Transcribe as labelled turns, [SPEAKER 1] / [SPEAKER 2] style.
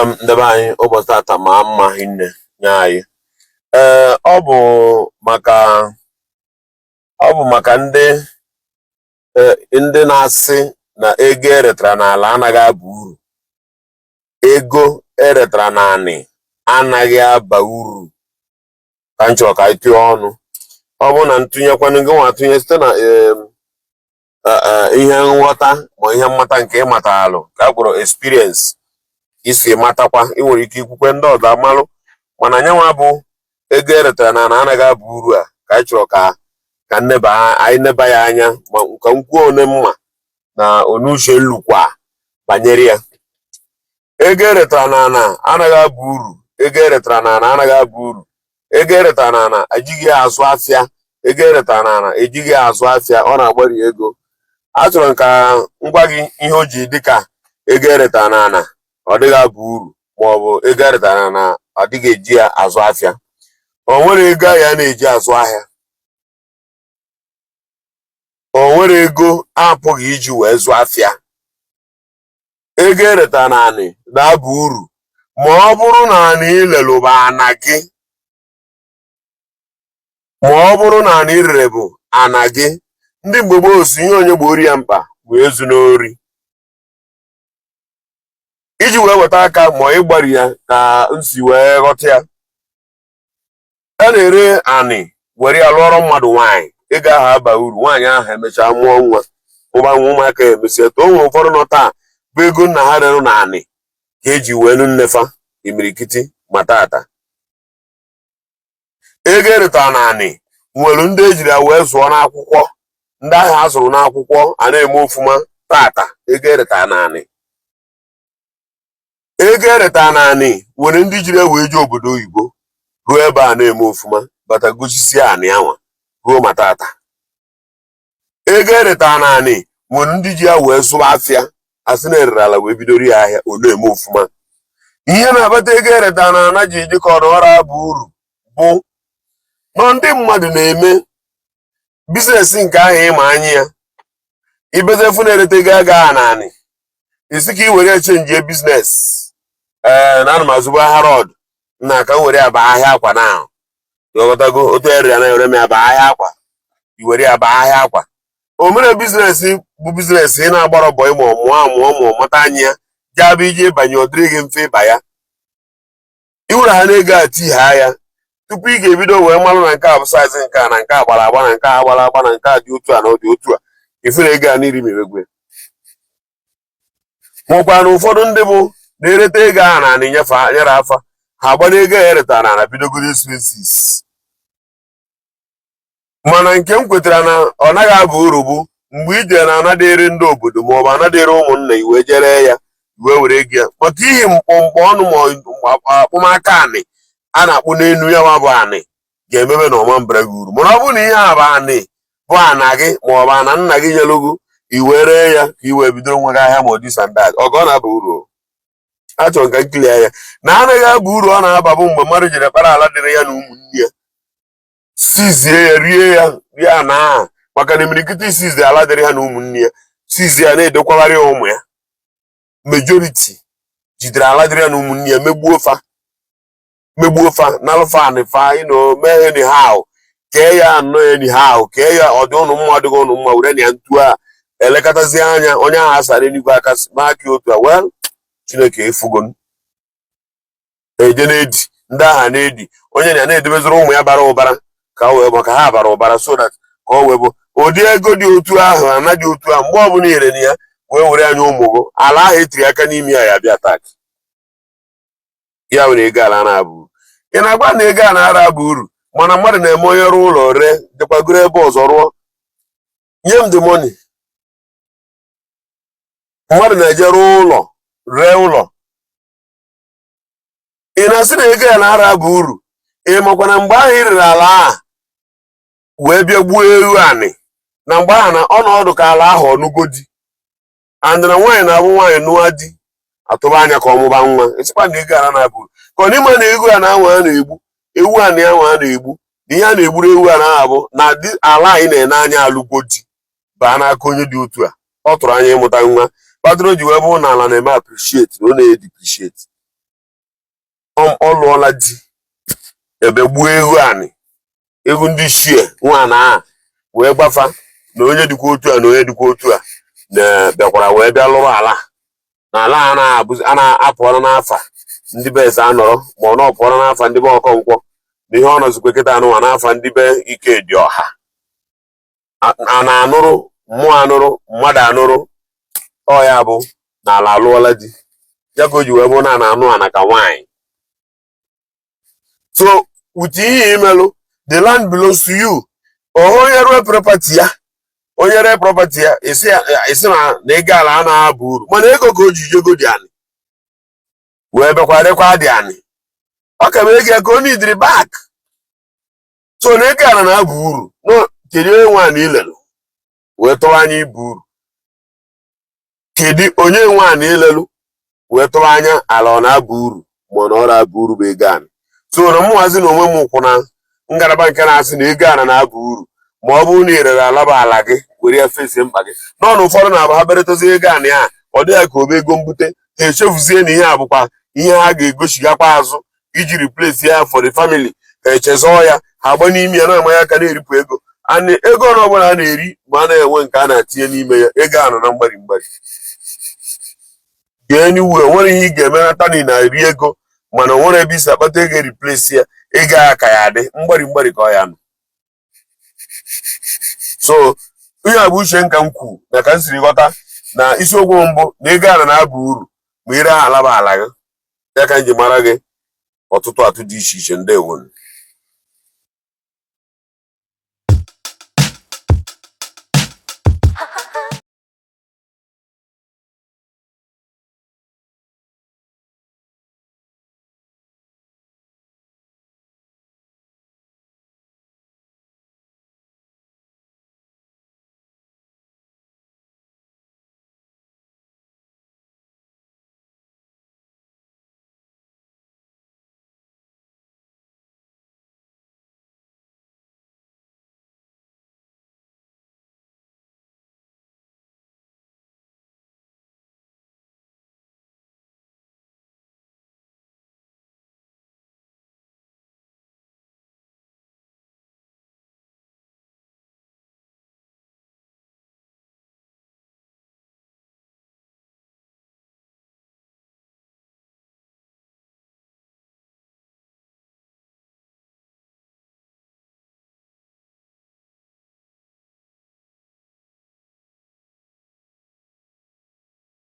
[SPEAKER 1] Ndị be anyị, ụbọchị tata maa mma hinne nye anyị. Ee, ọ bụ maka ndị ndị na-asị na ego eretara n'ala anaghị aba uru, ego eretara n'anị anaghị aba uru, ka m chọrọ ka anyị tụọ ọnụ. Ọ bụrụ na ntụnyekwanụ gị nwa atụnye site na ihe nghọta ma ihe mmata nke ị matalụ, ka a kpọrọ experience, isi matakwa, ị nwere ike ikwukwe ndị ọzọ amalụ. Mana nyanwa bụ ego eretara na anaghị aba uru a ka anyị chọrọ ka nneba anyị neba ya anya, ma ka m kwuo one mma na onuche nlukwa banyere ya. Ego eretara na ana anaghị aba uru. Ego eretara na ana anaghị aba uru. Ego eretara na ana ejighị ya azụ afịa. Ego eretara na ana ejighị ya azụ afịa, ọ na-agbari ego. Achọrọ m ka m gwa gị ihe o ji dịka ego eretara na ana ọ dịghị aba uru, ma ọ bụ ego eretara na ọ dịghị eji ya azụ afịa. O nwere ego ahụ a na-eji azụ ahịa. O nwere ego apụghị iji wee zụọ afịa. Ego eretara na anị na-aba uru ma ọ bụrụ na anị ilelu bụ ana gị, ma ọ bụrụ na anị irere bụ ana gị. Ndị mgbe gboo si ihe onye gboro ya mkpa bụ ezu n'ori iji wee weta aka ma ịgbari ya ka nsi wee ghọta ya. A na-ere anị were ya lụọrọ mmadụ nwaanyị, ego ahụ aba uru. Nwaanyị ahụ emechaa mụọ nwa, mụba nwa, ụmụaka ya emesie too. O nwere ụfọdụ nọ taa bụ ego nna ha rere na anị ka eji wee nụ nnefa imirikiti. Ma tata, ego eretara na anị nwere ndị ejiri ya wee zụọ n'akwụkwọ. Ndị ahụ a zụrụ n'akwụkwọ a na-eme ofuma tata. Ego eretara na anị, ego eretara na anị nwere ndị jiri ya wee jee obodo oyibo, ruo ebe a na-eme ofuma, bata gochisie anị anwa ruo ma tata. Ego eretara na anị nwere ndị ji ya wee zụọ afịa, asị na erere ala wee bidoro ya ahịa, ọ na-eme ofuma. Ihe na-abata ego eretara na ana ji dị ka ọ na ọrụ aba uru bụ nọ ndị mmadụ na-eme business nke ahụ. Ịma anya ya ibezefu na-erete ego aga na anị, isi ka ị were change business. Ee, na ana m azụbu ahịa rod na ka m were ya baa ahịa akwa na ịghọtago otu ere ya na ere m ya baa ahịa akwa, i were ya baa ahịa akwa. O mere business bụ business ị na-agbara boy, ma ọ mụọ amụọ ma ọ mata anya ya jabụ ije banye, ọ dịrị gị mfe ịba ya. Iwere ha na-ego a tighaa ya tupu ị ga-ebido wee malụ na nke a bụ size nke a, na nke a gbara agba, na nke a gbara agba, na nke a dị otu a, na ọ dị otu a, ife na ego a n'iri mewegwe. Nwekwa na ụfọdụ ndị bụ na-erete ego a na anị nyefe nyere afa ha agbana ego a eretara na ana bidogoro expenses. Mana nke m kwetara na ọ naghị aba uru bụ mgbe i jere na ana dịrị ndị obodo maọbụ ana dịrị ụmụnna, iwee jere ya wee were ego ya maka ihi mkpọmkpọ ọnụ ma akpụmaka anị a na-akpụ n'enu ya nwa bụ anị ga-emebe na ọma mbara gị uru. Mana ọ bụrụ na ihe a bụ anị bụ ana gị maọbụ ana nna gị nyere gị, i were ya ka i wee bido nwe gị ahịa ma ọ dị sandad ọgọ, ọ na-aba uru. Achọrọ ka nkili ya na anaghị aba uru. Ọ na-aba bụ mgbe mmadụ jere kpara ala dịrị ya na ụmụnne ya, sizie ya, rie ya, rie ana ahụ, maka na imirikiti sizi ala dịrị ha na ụmụnne ya, sizie ya na-edokwagharị ya ụmụ ya. Majority jidere ala dịrị ya na ụmụnne ya, megbuo fa, megbuo fa, nalụfa anị fa, mee anyhow, kee ya anọ anyhow, kee ya ọ dị ụnụ mma, ọdịghị ụnụ mma, were na ya ntu a elekọtazie anya onye ahụ asara enigwe aka maka otu a. Well, Chineke efugo eje na-edi ndị agha na-edi onye na na-edebeziri ụmụ ya bara ụbara ka o wee maka ha bara ụbara, so that ka o wee bụ ụdị ego dị otu ahụ, ana dị otu ahụ, mgbe ọbụla ire na ya wee were anya ụmụ gị, ala ahụ etiri aka n'ime ya, ya bịa tak ya nwere ego ala na-abụ uru. Ị na-agwa na ego a na-ara abụ uru, mana mmadụ na-eme onye rụọ ụlọ ree, jekwagoro ebe ọzọ rụọ. Nye m the money. Mmadụ na-eje rụọ ụlọ, ree ụlọ, ị na-asị na ego ya na-ara abụ uru. Ị makwa na mgbe ahụ ị rere ala a wee bịa gbuo ewu anị, na mgbe ahụ na ọnọdụ ka ala ahụ ọnụgo di, and na nwaanyị na-abụ nwaanyị nụọ di, atụba anya ka ọ mụba nwa. Ịsịkwa na ego ala na-abụ uru, ka ọ n'ime na ego a na-anwa a na-egbu ewu anị ahụ a na-egbu, na ihe a na-egburu ewu a na-abụ na di ala anyị na-ene anya alụgo di baa n'aka onye dị otu a ọ tụrụ anya ịmụta nwa, kpatara o ji wee bụrụ na ala na-eme appreciate na ọ na-edepreciate. Ọ lụọla di, ebe gbuo ewu anị, ewu ndị ichie nwe ana a, wee gbafa na onye dịkwa otu a na onye dịkwa otu a na bịakwara wee bịa lụrụ ala na ala a na-abụzi a na-apụọla n'afa ndị be eze anọrọ, ma ọ na ọ pụọla n'afa ndị be Ọkọnkwọ, na ihe ọ nọzikwa kịta anụnwa n'afa ndị be Ikedịọha. A na-anụrụ mmụọ, anụrụ mmadụ, anụrụ ọ ya bụ na ala alụọla di ya, ka o ji wee bụrụ na a na-anụ ana ka nwaanyị. So with ihe imelụ, the land belongs to you. Onye ree property ya, onye ree property ya, isi na ego ala a na-aba uru, mana ego ka o ji jego dị anị wee bịakwa rekwa dị anị, ọ ka bụ ego ya ka o nidiri back. So na ego ala na-aba uru. No, kedu onye nwe anị ilelu wee tụwa anya ibu uru? Kedu onye nwe anị ilelu wee tụwa anya ala ọ na-aba uru, ma ọ na ọ na-aba uru bụ ego anị? So na mụnwazi na onwe m kwụ na ngalaba nke na-asị na ego ala na-aba uru, ma ọ bụrụ na ị rere ala bụ ala gị were ya fesie mkpa gị. Nọ na ụfọdụ na-abụ ha beretazi ego anị a, ọ dịghị ka obe ego mbute, ha echefuzie na ihe a bụkwa ihe ha ga-egochigakwa azụ iji replace ya for the family. Ha echezọọ ya, ha agba n'ime ya, na-amanye aka, na-eripụ ego anị. Ego ọnụ ọbụla a na-eri, ma a na-enwe nke a na-atinye n'ime ya, ego a nọ na mgbari mgbari. Gee anywhere, nwere ihe ị ga-emenata na ị na-eri ego, mana o nwere ebe isi akpata ego replace ya, ego a ka ya adị mgbari mgbari ka ọ ya nọ. So ihe a bụ uche nka m kwu na ka m siri ghọta na isiokwu mbụ na ego ala na-aba uru ma ire ala bụ ala gị ya, ka m ji mara gị ọtụtụ atụ dị iche iche. Ndewo.